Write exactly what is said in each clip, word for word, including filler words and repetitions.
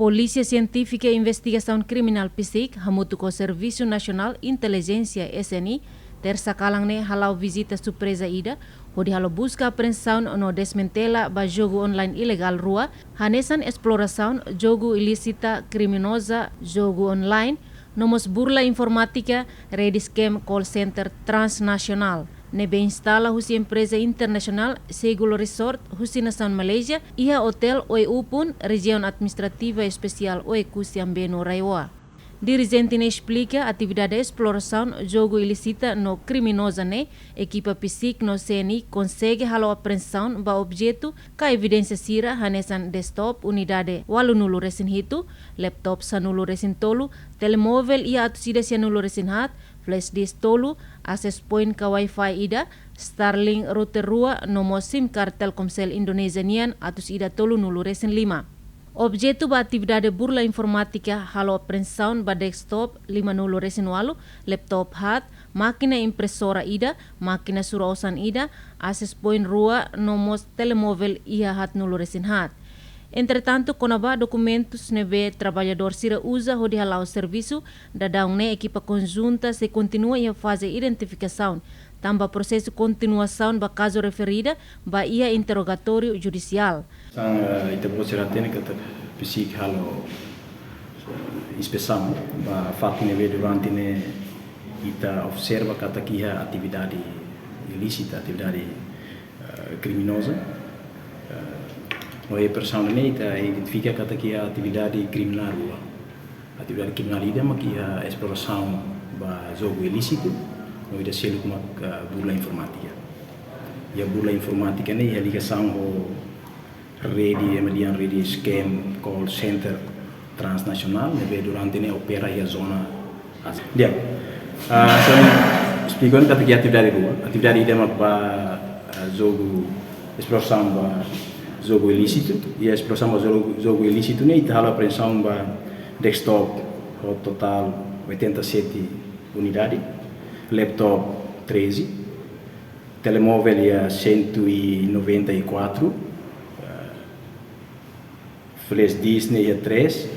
Polísia Sientífika Investigasaun Kriminál, PSIK, hamutuk ho Servisu Nasionál Intelijénsia, S N I, tersa kalan ne'e hala'o vizita surpreza ida, hodi halo buska apreensaun no desmantela ba jogu online ilegál rua, hanesan esplorasaun jogu ilísita, kriminoza jogu online, no mós burla informátika, rede scam call center transnasionál, ne'ebé instala husi empreza internasionál Seagull Resort husi nasaun Malázia, iha Hotel Oe Upun, Rejiaun Administrativa Espesiál Oe-Kusi Ambenu, RAEOA. Dirijente ne'e esplika atividade esplorasaun jogu ilísita no kriminoza ne'e, ekipa PSIK no S N I konsege halo apreensaun ba objetu ka evidénsia sira hanesan desktop unidade ualunulu-resin-hitu, laptop sanulu-resin-tolu, telemovel iha atus ida sianulu-resin-haat, flash disk tolu, access point ka Wi-Fi ida, Starlink router rua, no mós SIM card Telkomsel Indonézia nian atus ida tolunulu-resin-lima. Objetu ba atividade burla informátika halo apreensaun ba desktop limanulu-resin-ualu, laptop haat, mákina impresora ida, mákina sura osan ida, access point rua, no mós telemovel iha haatnulu-resin-haat. Entretantu, kona-ba dokumentus ne'ebé traballadór sira uza hodi hala'o servisu, daudaun ne'e ekipa konjunta sei kontinua iha faze identifikasaun, tanba prosesu kontinuasaun ba kazu referida ba iha interrogatóriu judisiál. Hanesan, eh, ita-boot sira hatene katak PSIK halo, eh, inspesaun ba fatin ne'ebé durante ne'e ita observa katak iha atividade ilísita, atividade, eh, kriminoza. Eh, no iha apreensaun ne'e ita identifika katak iha atividade kriminál rua. Atividade kriminál ida mak iha esplorasaun ba jogu ilísitu, no ida seluk mak, eh, burla informátika. Iha burla informátika ne'e iha ligasaun ho rede, ema dehan rede scam call center transnasionál, ne'ebé durante ne'e opera iha zona Ázia. Di'ak, ah, hanesan esplika ona katak iha atividade rua, atividade ida mak ba, ah, jogu, esplorasaun ba jogu ilísitu, iha esplorasaun ba jogu, jogu ilísitu ne'e ita halo apreensaun ba desktop ho totál oitenta e sete unidade, laptop treze, telemovel iha cento e noventa e quatro, eh, flash disk ne'e iha três,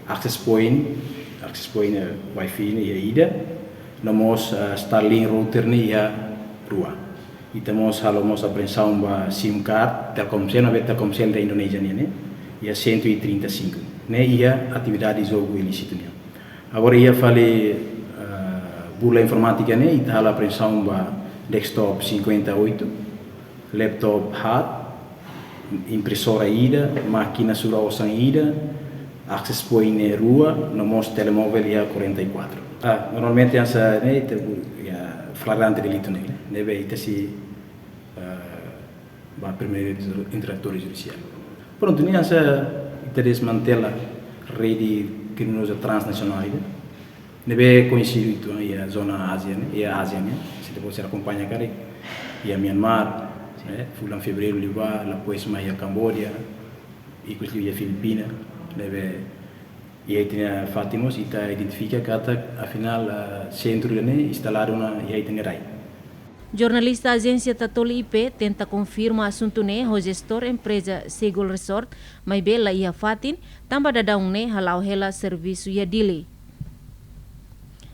access point, access point, eh, Wi-Fi ne'e iha ida, no mós, eh, Starlink router ne'e iha rua. Ita mós halo mós apreensaun ba SIM card Telkomsel, ne'ebé Telkomsel da Indonézia nian ne'e, iha cento e trinta e cinco. Ne'e iha atividade jogu ilísitu nian. Agora iha fali, eh, burla informátika ne'e, ita halo apreensaun ba desktop cinquenta e oito, laptop haat, impresora ida, mákina sura osan ida, access point ne'e rua, no mós telemovel iha quarenta e quatro. Ah, normalmente hanesan ne'e ita bu-, iha flagrante delitu ne'e, ne'ebé ita sei, eh, ba primeiru inter-, interrogatóriu judisiál. Prontu, ne'e hanesan ita desmantela rede kriminoza transnasionál ida, ne'ebé koñesidu uitoan iha zona Ázia ne'e, iha Ázia ne'e. Se ita-boot sira akompaña karik, iha Myanmar, ne'e, fulan fevereiru liubá, la poi sima iha Kamboja, ikus liu iha Filipina, ne'ebé iha ita-nia fatin mós ita identifika katak afinál, ah, sentru ida-ne'e instaladu ona iha ita-nia rai. Jornalista Ajénsia Tatoli I P tenta konfirma asuntu ne'e ho jestór empreza Seagull Resort, maibé la iha fatin, tanba daudaun ne'e hala'o hela servisu iha Dili.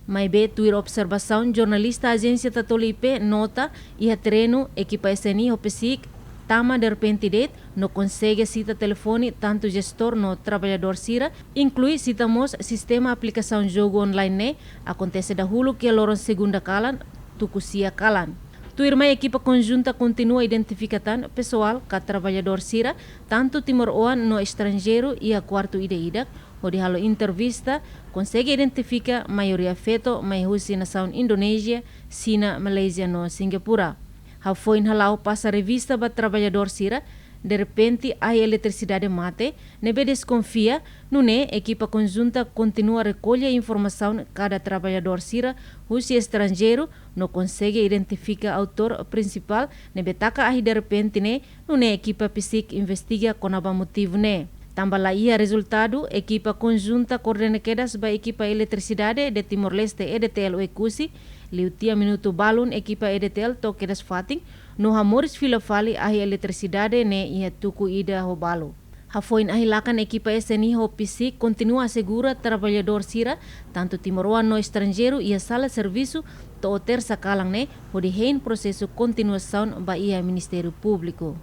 Maibé tuir observasaun jornalista Ajénsia Tatoli I P nota, iha terrenu ekipa S N I ho PSIK tama derrepente de'it, no konsege sita telefone tantu jestór no traballadór sira, inklui sita mós sistema aplikasaun jogu online ne'e, akontese dahuluk iha loron segunda kalan, tuku sia kalan. Tuirmai ekipa konjunta kontinua identifika tan pesoál ka traballadór sira, tantu timoroan no estranjeiru iha kuartu ida-idak, hodi halo entrevista, konsege identifika maioria feto mai husi nasaun Indonézia, Xina, Malázia no Singapura. Hafoin hala'o pasa revista ba traballadór sira, derrepente ahi eletrisidade mate, ne'ebé deskonfia, nune'e ekipa konjunta kontinua rekolla informasaun kada traballadór sira husi estranjeiru, no konsege identifika autór prinsipál ne'ebé taka ahi derrepente ne'e, nune'e ekipa PSIK investiga kona-ba motivu ne'e. Tanba la iha rezultadu, ekipa konjunta koordena kedas ba ekipa eletrisidade de Timor-Leste, E D T L Oe-Kusi, liu tiha minutu balun ekipa E D T L to'o kedas fatin, no hamoris fila fali ahi eletrisidade ne'e iha tuku ida ho balu. Hafoin ahi lakan, ekipa SNI ho PCIC kontinua asegura traballadór sira, tantu timoroan no estranjeiru, iha sala servisu to'o Tersa kalan ne'e, hodi hein prosesu kontinuasaun ba iha Ministériu Públiku.